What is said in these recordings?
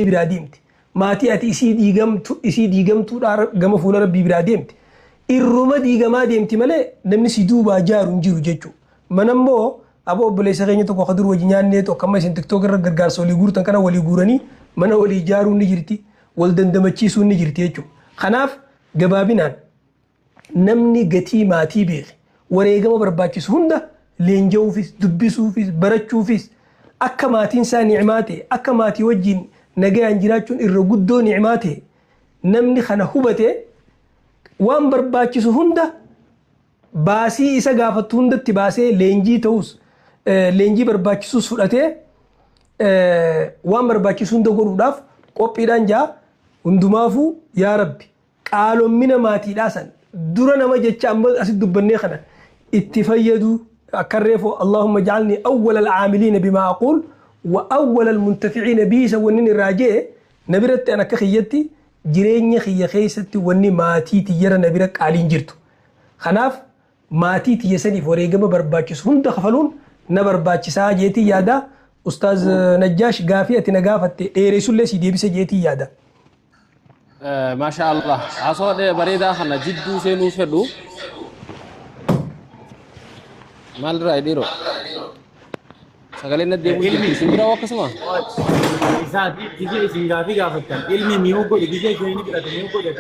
biraa deemti. Maatii ati isii diigamtu isii diigamtuudhaa gama fuula rabbii biraa deemti. Irruma diigamaa deemti malee namni si duubaa jaaru hin jiru jechuudha. Mana immoo aboo obboleessa keenya tokko ka dur wajji nyaanneetu akka amma isin tiktok irra gargaarsa walii guurtan kana walii guuranii mana walii ijaaruun ni jirti, wal dandamachiisuun ni jirti jechuudha. Kanaaf gabaabinaan namni gatii maatii beeke wareegama barbaachisu hunda leenja'uufis, dubbisuufis, barachuufis akka maatiin isaa ni'maa ta'e, akka maatii wajjin nagayaan jiraachuun irra guddoo ni'maa ta'e namni kana hubate waan barbaachisu hunda baasii isa gaafattu hundatti baasee leenjii ta'us leenjii barbaachisus fudhatee waan barbaachisu hunda godhuudhaaf qophiidhaan jaa. Hundumaafuu yaa rabbi qaalommina maatiidhaa san dura nama jecha amma asitti dubbannee kana itti fayyaduu akka reefu Allahumma ja'alni awwala al-aamiliina bimaa aquul wa awwala al-muntafi'iina bihi san wanni irraa jee na biratti an akka kiyyatti jireenya kiyya keessatti wanni maatii tiyyara na bira qaaliin jirtu. Kanaaf maatii tiyya saniif wareegama barbaachisu hunda kafaluun na barbaachisaa jeetii yaada. Ustaaz Najjaash gaafii ati na gaafatte dheeressullee si deebise jeetii yaada. Maashaa Allah. Haasawaa bareedaa kana jidduu seenuu fedhu. Maalirraa dhiiroo? Sagaleen na deemuu jirti. Isin biraa hoo akkasuma? Isaati gizee isin gaafii gaafattan ilmi mi'uu godhe gizee isheen inni fudhate mi'uu godhe.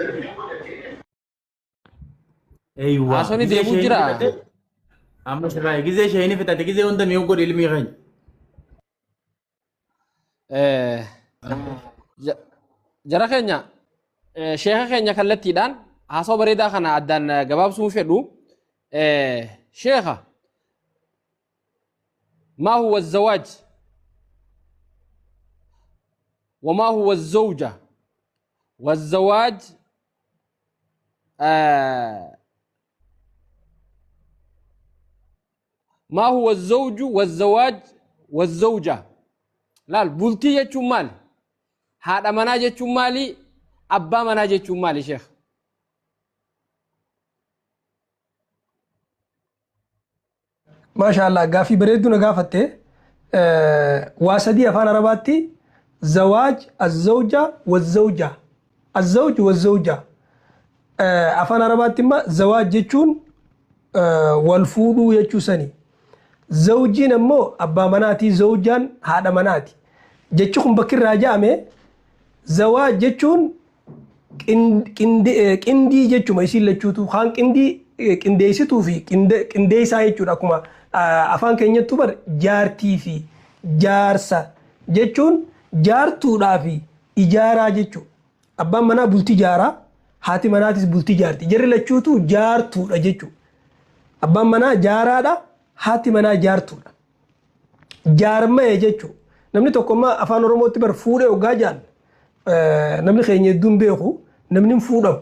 Eeywa. Haasawni Gizee deemuu isheen jira. fixate amma sirraa gizee isheen fixate gizee hunda mi'uu godhe ilmi keenya. Eh, Jara keenya sheeka keenya kallattiidhaan haasawaa bareedaa kana addaan gabaabsuu fedhu. Sheeka ما هو الزواج وما هو الزوجة والزواج آه ما هو الزوج والزواج والزوجة laal bultii jechuun maali haadha manaa jechuun maali abbaa manaa jechuun maali sheekh Maasha Allah gaaffii bareedduu na gaafatte. Waa sadii afaan Arabaatti zawaaj, azzawja, wazzawja. Azzawj wazzawja. Afaan Arabaatti immoo zawaaj jechuun wal fuudhuu jechuu sani. Zawjiin ammoo abbaa manaati, zawjaan haadha manaati. Jechi kun bakki irraa ja'ame zawaaj jechuun Qindii jechuma isiin lachuutu kaan qindii qindeessituu fi qindeessaa jechuudha akkuma afaan keenyattuu bar jaartii fi jaarsa jechuun jaartuudhaa fi ijaaraa jechuudha. Abbaan manaa bultii jaaraa haati manaatis bultii jaarti jarri lachuutu jaartuudha jechuudha. Abbaan manaa jaaraadha haati manaa jaartuudha. Jaarmaya jechuudha. Namni tokko amma afaan Oromootti bar fuudhee hoggaa jaan namni keenya hedduun beeku namni hin fuudhamu.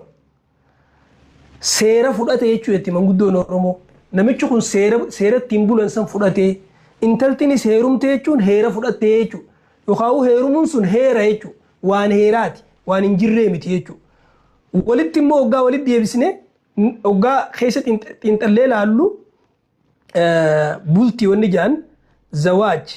Seera fudhate jechuu jetti manguddoon Oromoo. Namichi kun seera seera ittiin bulan san fudhatee intaltinis heerumte jechuun heera fudhattee jechuudha. Yookaan heerumuun sun heera jechuudha. Waan heeraati waan hin jirree miti jechuudha. Walitti immoo hoggaa walitti deebisnee hoggaa keessa xiinxallee laallu bultii wanni jedhan zawaaj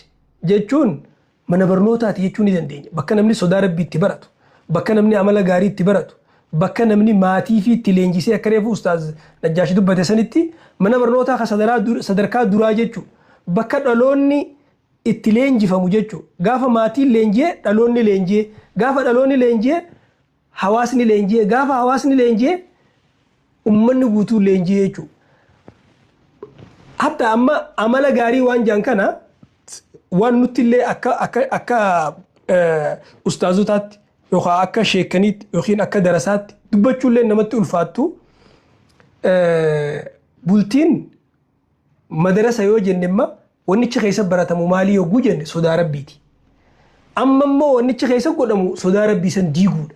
jechuun mana barnootaati jechuu ni dandeenya. Bakka namni sodaa rabbii itti baratu, bakka namni amala gaarii itti baratu, bakka namni maatii fi itti leenjisee akka reefu ustaaz Najjaash dubbate sanitti mana barnootaa ka sadarkaa duraa jechuu bakka dhaloonni itti leenjifamu jechuu gaafa maatiin leenji'e dhaloonni leenji'e gaafa dhaloonni leenji'e hawaasni leenji'e gaafa hawaasni leenji'e ummanni guutuun leenji'e jechuudha. Hatta amma amala gaarii waan jaan kana waan nutti illee akka akka akka ustaazotaatti yookaan akka sheekaniitti yookiin akka darasaatti dubbachuu illee namatti ulfaattu bultiin Madarasa yoo jenne imma wannichi keessa baratamu maalii yogguu jenne sodaa rabbiiti. Amma immoo wannichi keessa godhamu sodaa rabbii san diiguudha.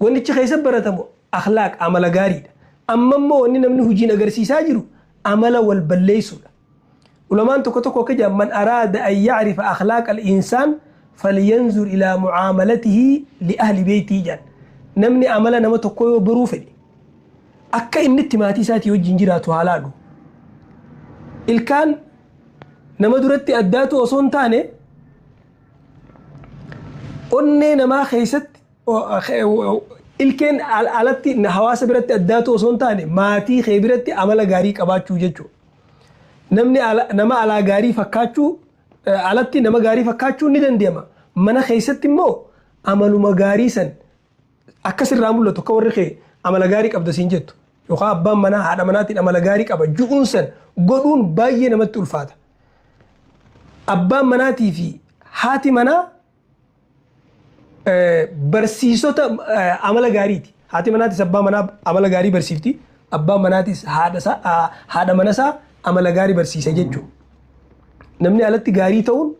Wannichi keessa baratamu akhlaaq amala gaariidha. Amma immoo wanni namni hojiin agarsiisaa jiru amala wal balleessuudha. Ulamaan tokko tokko akka jedhan man araada an ya'rifa akhlaaq al-insaan falyanzur ilaa mu'aamalatihi li ahli beeytii jedhan. Namni amala nama tokkoo yoo baruu fedhe Akka inni itti maatii isaatii wajjin jiraatu haa laalu. Ilkaan nama duratti addaatu osoo hin taane Onnee namaa keessatti ilkeen alatti hawaasa biratti addaatu osoo hin taane maatii kee biratti amala gaarii qabaachuu jechuudha. Namni nama alaa gaarii fakkaachuu, alatti nama gaarii fakkaachuu ni danda'ama. Mana keessatti immoo amaluma gaarii san akkas irraa mul'atu, akka warri kee amala gaarii qabda siin jettu yookaan abbaan manaa haadha manaatiin amala gaarii qaba ju'uun san godhuun baay'ee namatti ulfaata. Abbaan manaatii fi haati manaa barsiisota amala gaariiti. Haati manaatis abbaa manaa amala gaarii barsiifti. Abbaan manaatis haadha manasaa amala gaarii barsiisa jechuudha. Namni alatti gaarii ta'uun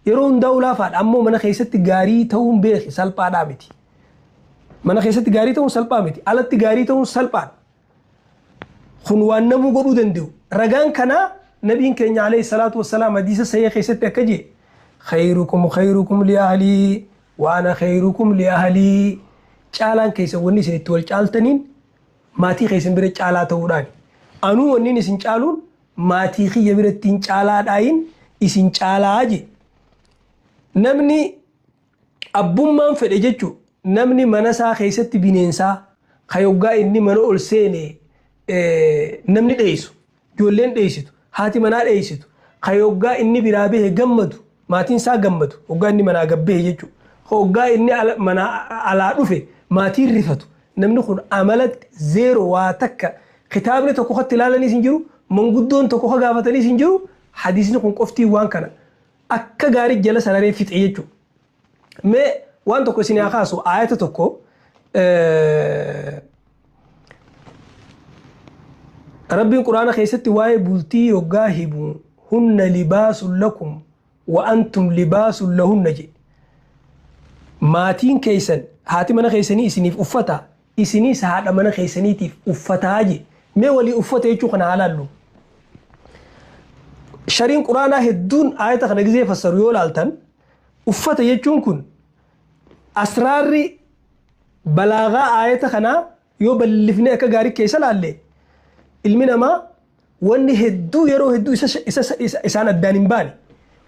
yeroo hundaa ulaafaadha. Ammoo mana keessatti gaarii ta'uun beeki salphaadhaa miti. Mana keessatti gaarii ta'uun salphaa miti. Alatti gaarii ta'uun salphaadha. Kun waan namuu godhuu danda'u. Ragaan kanaa nabiin keenya alayhi salaatu wassalaam hadiisa sahih keessatti akka jee, "Khayrukum khayrukum li ahlii wa ana khayrukum li ahlii." Caalaan keessan wanni isin itti wal caaltaniin maatii keessan bira caalaa ta'uudhaani. Anuu wanni isin caaluun maatii kiyya biratti hin caalaadhaayin isin caalaa je. Namni abbummaan fedhe jechuun namni mana isaa keessatti bineensaa ka yoggaa inni mana ol seene namni dheessu, ijoolleen dheessitu, haati manaa dheessitu, ka yoggaa inni biraa bahe gammadu, maatiin isaa gammadu yoggaa inni manaa gabbahe jechuudha. Hoggaa inni manaa alaa dhufe maatiin rifatu. Namni kun amalatti zero, waa takka kitaabni tokko katti ilaalaniis hin jiru, manguddoon tokko ka gaafataniis hin jiru. Hadiisni kun qoftii waan kana akka gaarii jala sararee fixe jechuudha. Mee waan tokko isin haa kaasu, aayata tokko. Rabbiin Quraana keessatti waa'ee bultii yoggaa himu, "Hunna libaasun lakum wa antum libaasun lahunna" jedhe. Maatiin keessan, haati mana keessanii isiniif uffata, isinis haadha mana keessaniitiif uffataa je. Mee walii uffata jechuu kana haa laallu. Shariin Quraanaa hedduun aayata kana gizee fassaru yoo laaltan, uffata jechuun kun asraarri balaagaa aayata kanaa yoo bal'ifnee akka gaarii keessa laalle, ilmi namaa wanni hedduu yeroo hedduu isaan addaan hin baane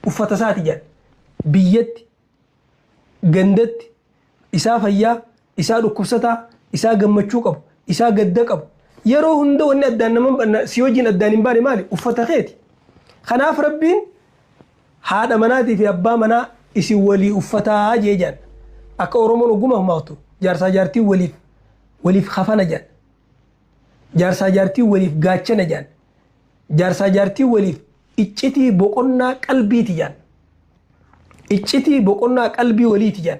uffata isaati jedhan. Biyyatti, gandatti, isaa fayyaa, isaa dhukkubsataa, isaa gammachuu qabu, isaa gadda qabu, yeroo hunda wanni addaan nama si wajjin addaan hin baane maali? Uffata keeti. Kanaaf Rabbiin haadha manaatii fi abbaa manaa isin walii uffataa jee jedhan. Akka Oromoon oguma humaatu, jaarsaa jaartii waliif kafana jedhan, jaarsaa jaartii waliif gaachana jedhan, jaarsaa jaartii waliif iccitii boqonnaa qalbiiti jedhan, iccitii boqonnaa qalbii waliiti jedhan.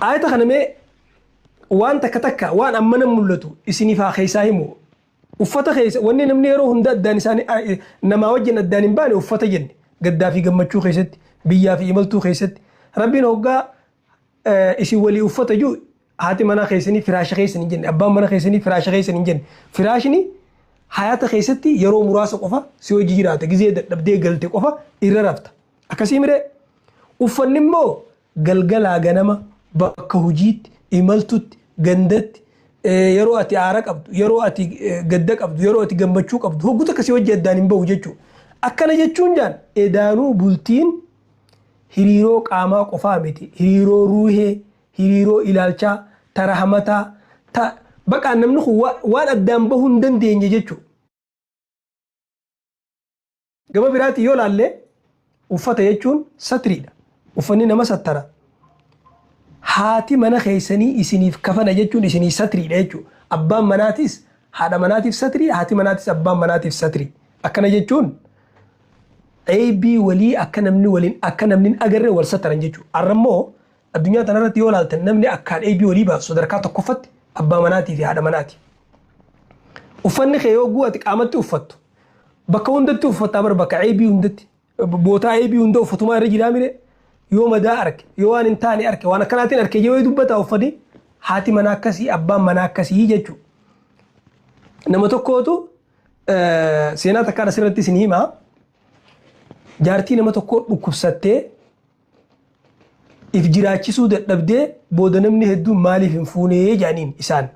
Ayata kana mee waan takka takka waan amma nan mul'atu isiniif haa keessaa himu. Uffata keessa wanni namni yeroo hunda addaan isaan namaa wajjin addaan hin baane uffata jenne. Gaddaa fi gammachuu keessatti, biyyaa fi imaltuu keessatti, Rabbiin hoggaa isin walii uffata jiru, haati manaa keessanii firaasha keessan hin jenne, abbaan mana keessanii firaasha keessan hin jenne. Firaashni hayaata keessatti yeroo muraasa qofa si hojii jiraata, gizee dadhabdee galte qofa irra rafta, akkasii miree? Uffanni immoo galgalaa ganama, bakka hojiitti, imaltutti, gandatti, yeroo ati aara qabdu, yeroo ati gadda qabdu, yeroo ati gammachuu qabdu, hogguu takka si hojii addaan hin bahu jechuudha. Akkana jechuun jaan edaanuu bultiin hiriiroo qaamaa qofaa miti, hiriiroo ruuhee, hiriiroo ilaalchaa, ta rahmataa, ta baqaan namni kun waan addaan bahuu hin dandeenye jechuudha. Gama biraatiin yoo laalle, uffata jechuun satriidha. Uffanni nama sattara. Haati mana keessanii isiniif kafana jechuun isinii satriidha jechuudha. Abbaan manaatis haadha manaatiif satrii, haati manaatis abbaan manaatiif satrii. Akkana jechuun eebii walii akka namni waliin akka namni hin agarre wal sataran jechuudha. Har'a immoo addunyaa tanarratti yoo laaltan, namni akkaan eebii walii baasu sadarkaa tokkoffatti abbaa manaatii fi haadha manaati. Uffanni kee yoo ati qaamatti uffattu bakka hundatti uffattaa bara, bakka eebii hundatti, bootaa eebii hunda uffatumaa irra jiraa mire? Yoo madaa arge, yoo waan hin taane arge, waan akkanaatiin arge yoo dubbataa, uffati haati manaa akkasii, abbaan manaa akkasii jechuudha. Nama tokkootu seenaa takkaan asirratti isin himaa. Jaartii nama tokkoo dhukkubsattee if jiraachisuu dadhabdee, booda namni hedduun maaliif hin fuunee jedhaniin isaan.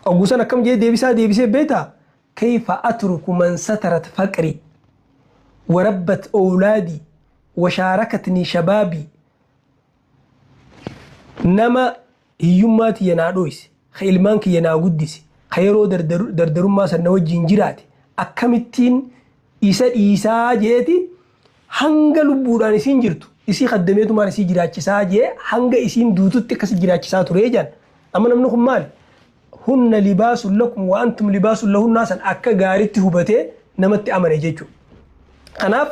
Oggusan akkam jee deebisaa deebisee beektaa? "Kayfa atruku man satarat faqri warabbat awlaadi Washaarakatnii shabaabii, nama hiyyummaa tiyya naa dhoyse, ka ilmaan kiyya naa guddise, ka yeroo dardarummaa san na wajjiin jiraate akkamittiin isa dhiisaa jeeti, hanga lubbuudhaan isiin jirtu isii khaddameetumaan isii jiraachisaa jee, hanga isiin duututti akkasi jiraachisaa turee jedhan. Amma namni kun maali? Hunna libaasun lakum wa antum libaasun lahunnaa san akka gaaritti hubatee namatti amane jechuudha. Kanaaf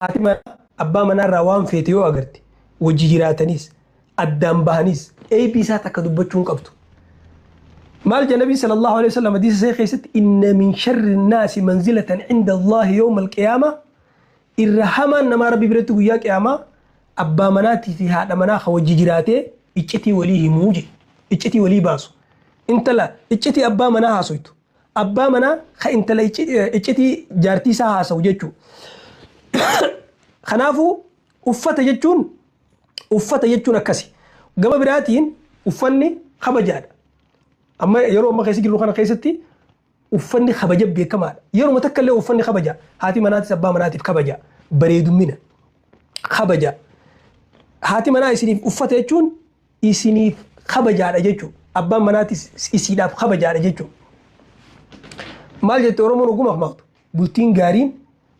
haati manaa abbaa manaarraa waan feete yoo agarte, wajji jiraatanis addaan bahanis, eeybii isaa takka dubbachuu hin qabdu. Maal jedha Nabiin sallallahu alaihi wasallam hadiisa isaa keessatti? Inna min sharri naasi manzilatan inda Allahi yawma alqiyaama, irra hamaan namaa Rabbi biratti guyyaa qiyaamaa abbaa manaatii fi haadha manaa ka wajji jiraatee iccitii walii himuu jedhe. Iccitii walii baasu. Intala iccitii abbaa manaa haasoytu. Abbaa manaa ka intala iccitii jaartii isaa haasawu jechuu. Kanaafuu uffata jechuun akkasi. Gama biraatiin uffanni kabajaadha. Amma yeroo amma keessa jirru kana keessatti uffanni kabaja beekamaadha. Yeruma takka illee uffanni kabaja. Haati manaatis abbaa manaatiif kabaja. Bareedummina. Kabaja. Haati manaa isiniif uffata jechuun isiniif kabajaadha jechuudha. Abbaan manaatis isiidhaaf kabajaadha jechuudha. Maal jette Oromoon ogumaaf maqtu? Bultiin gaariin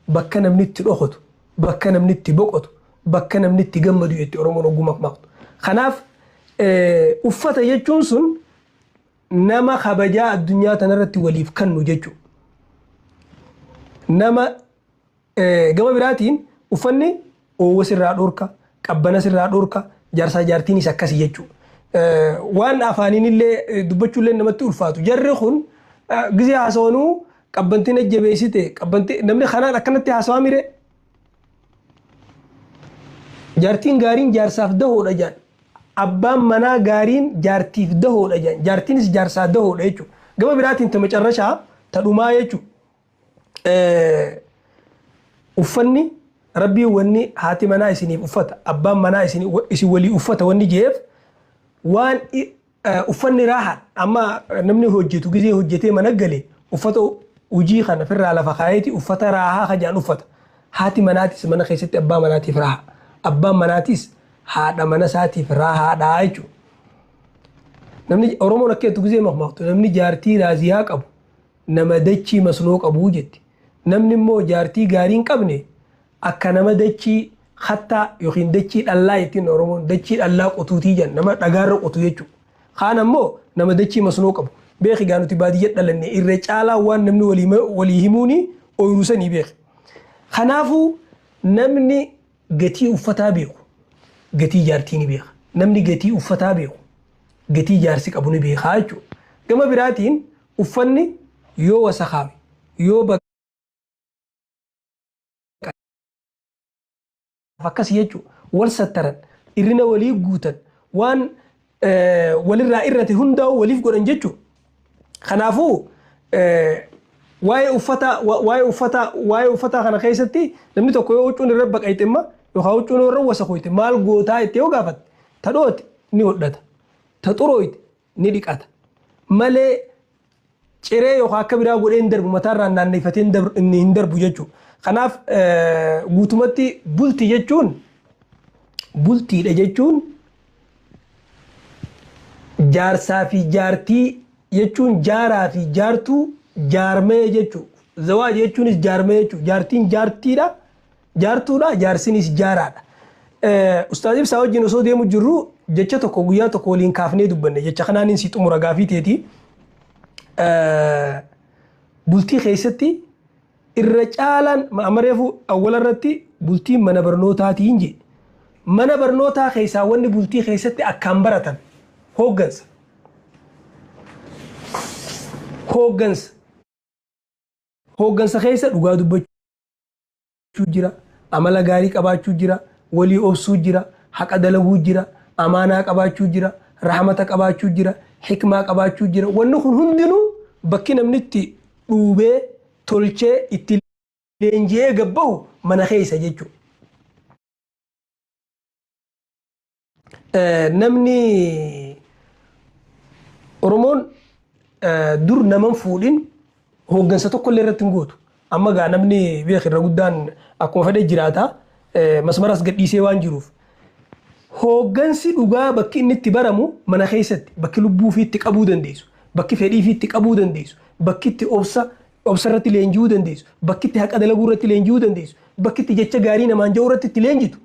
bakka namni itti dhokotu, bakka namni itti boqotu, bakka namni itti gammadu jette Oromoon ogumaaf maqtu. Kanaaf uffata jechuun sun nama kabajaa addunyaa tanarratti waliif kennu jechuudha. Nama gama biraatiin uffanni oowwa sirraa dhorka, qabbana sirraa dhorka, jaarsaa jaartiinis akkasii jechuudha. Waan afaaniin illee dubbachuullee namatti ulfaatu. Jarri kun gizee haasawanuu qabbantiin ajjabeessite, qabbantii namni kanaan akkanatti haasawaa mire. Jaartiin gaariin jaarsaaf dahoodha jedhan. Abbaan manaa gaariin jaartiif dahoodha jedhan. Jaartiinis jaarsaa dahoodha jechuudha. Gama biraatiin ta macarrashaa ta dhumaa jechuudha. Uffanni Rabbiin wanni haati manaa isiniif uffata, abbaan manaa isin walii uffata wanni jeef, waan uffanni raaha. Amma namni hojjetu gizee hojjetee mana gale uffata hojii kana ofirraa lafa kaayeeti uffata raahaa kajaan uffata. Haati manaatis mana keessatti abbaa manaatiif raaha. Abbaan manaatis haadha mana isaatiif raahaadhaa jechuudha. Namni Oromoon akka jettu gizee makmaaktu, namni jaartii raaziyaa qabu nama dachii masnoo qabuu jetti. Namni immoo jaartii gaarii hin qabne akka nama dachii kattaa yookiin dachii dhallaa jettiin Oromoon, dachii dhallaa qotuutii jedhan, nama dhagaarra qotu jechuudha. Kaan ammoo nama dachii masnoo qabu. Beeki gaa, nuti baadiyyaa dhalanne, irra caalaa waan namni walii himuuni ooyiruu sanii beeki. Kanaafuu namni gatii uffataa beeku gatii jaartii ni beeka. Namni gatii uffataa beeku gatii jaarsi qabu ni beekaa jechuudha. Gama biraatiin uffanni yoo wasakaawe, yoo akkasii jechuudha. Wal sattaran, irrina walii guutan, waan walirraa irrate hundaa'u waliif godhan jechuudha. Kanaafuu waa'ee uffataa kana keessatti namni tokko yoo huccuun irra baqayte imma yookaan huccuun irra wasakoyte maal gootaa itti yoo gaafatte, ta dhoote ni hodhata, ta xurooyte ni dhiqata malee ciree yookaan akka biraa godhee hin darbu, mataarraan naanneeffatee hin darbu jechuudha. Kanaaf guutumatti bultii jechuun, bultiidha jechuun, jaarsaa fi jaartii jechuun, jaaraa fi jaartuu, jaarmee jechuudha. Zawaaja jechuunis jaarmee jechuudha. Jaartiin jaartiidha. Jaartuudha, jaarsinis jaaraadha. Ustaaz Ibsaa wajjin osoo deemu jirru jecha tokko guyyaa tokko waliin kaafnee dubbanne. Jecha kanaan si xumura gaafii teeti. Bultii keessatti irra caalaan amma reefu awwala irratti bultiin mana barnootaatiin jee. Mana barnootaa keessaa wanni bultii keessatti akkaan baratan hooggansa. Hooggansa. Hooggansa keessa dhugaa dubbachuu jira, amala gaarii qabaachuu jira, walii obsuu jira, haqa dalaguu jira, amaanaa qabaachuu jira, rahmata qabaachuu jira, hikmaa qabaachuu jira. Wanni kun hundinuu bakki namni itti dhuubee tolchee itti leenji'ee gabbahu mana keessa jechuudha. Namni Oromoon dur naman fuudhin hooggansa tokko illee irratti hin gootu. Amma gaa namni beek irra guddaan akkuma fedhe jiraata. Masmaras gadhiisee waan jiruuf. Hooggansi dhugaa bakki inni itti baramu mana keessatti, bakki lubbuu ofii itti qabuu dandeessu, bakki fedhii ofii itti qabuu dandeessu, bakki itti obsa obsa irratti leenji'uu dandeessu, bakki itti haqa dalaguu irratti leenji'uu dandeessu, bakki itti jecha gaarii namaan ja'uu irratti itti leenjitu,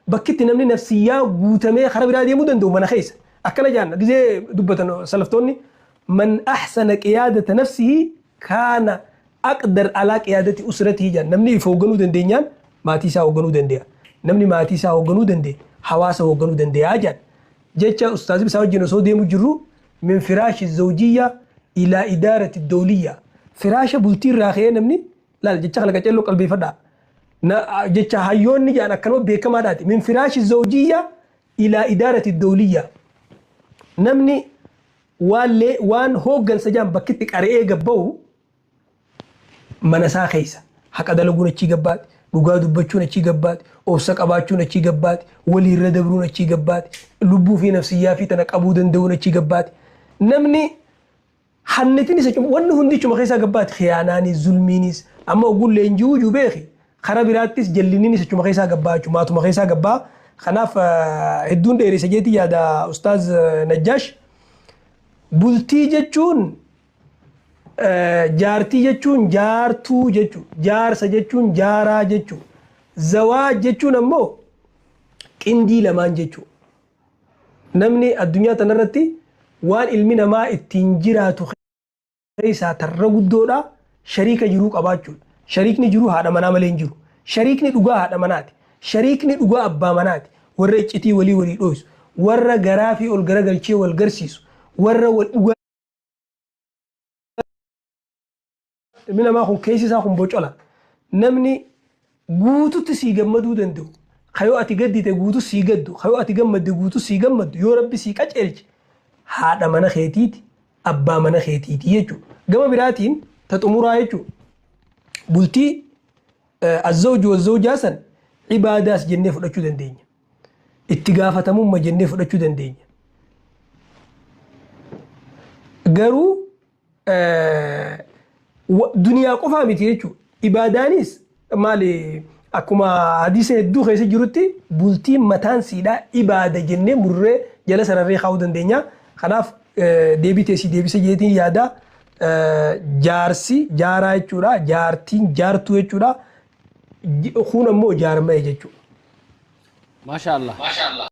bakki itti namni nafsiyyaa guutamee karaa biraa deemuu danda'u mana keessa. Akkana jaan gizee dubbatan salaftoonni, man ahsana qiyaadata nafsihi kaana aqdar alaa qiyaadati usratihi jedhan. Namni if hoogganuu dandeenyaan maatii isaa hoogganuu dande'a. Namni maatii isaa hoogganuu danda'e hawaasa hoogganuu dande'a jedhan. Jecha ustaaz Ibsaa wajjin osoo deemu jirru, min firaashi zawjiyya ilaa idaarati dawliyya. Firaasha bultii irraa ka'ee namni laal jecha kana qaceelloo qalbeeffadhaa. Na jecha hayyoonni jedhan akkanuma beekamaadhaati. Min firaashi zawjiyya ilaa idaarati dawliyya. Namni waan lee waan hooggansa jedhan bakkitti qara'ee gabbahu mana isaa keessa. Haqa dalaguun achii gabbaati, dhugaa dubbachuun achii gabbaati, obsa qabaachuun achii gabbaati, waliirra dabruun achii gabbaati, lubbuu fi nafsiyyaa fi tana qabuu danda'uun achii gabbaati. Namni hannitin isa wanni hundi achuma keessaa gabbaati. Khiyaanaanis, zulmiinis, amma ogguun leenji'uu jiru beeki. Kara biraattis jalliniinis achuma keessaa gabbaa jechuudha. Maatuma keessaa gabbaa. Kanaaf hedduun dheeressa jeetii yaada, Ustaaz Najjaash. Bultii jechuun, jaartii jechuun jaartuu jechuudha. Jaarsa jechuun jaaraa jechuudha. Zawaaj jechuun ammoo qindii lamaan jechuudha. Namni addunyaa tanarratti waan ilmi namaa ittiin jiraatu keessaa tarra guddoodha shariika jiruu qabaachuudha. Shariikni jiruu haadha manaa malee hin jiru. Shariikni dhugaa haadha manaati. Shariikni dhugaa abbaa manaati. Warra iccitii walii walii dhoysu. Warra garaa fi ol garagalchee wal garsiisu. Warra wal dhugaa. Ilmi namaa kun keessi isaa kun bocola. Namni guututti sii gammaduu danda'u, ka yoo ati gaddite guutu sii gaddu, ka yoo ati gammadde guutu sii gammaddu, yoo Rabbi sii qaceelche haadha mana keetiiti, abbaa mana keetiiti jechuudha. Gama biraatiin ta xumuraa jechuudha. Bultii azzawju wazzawjaa san ibaadaas jennee fudhachuu dandeenya. Itti gaafatamumma jennee fudhachuu dandeenya. Garuu duniyaa qofaa miti jechuudha. Ibaadaanis maali, akkuma hadiisa hedduu keessa jirutti bultiin mataan siidhaa ibaada jennee murree jala sararree kaa'uu dandeenya. Kanaaf deebii teessii deebisa jeetiin yaada. Jaarsi jaaraa jechuudha. Jaartiin jaartuu jechuudha. Kun ammoo jaarma'e jechuudha. Maasha Allah.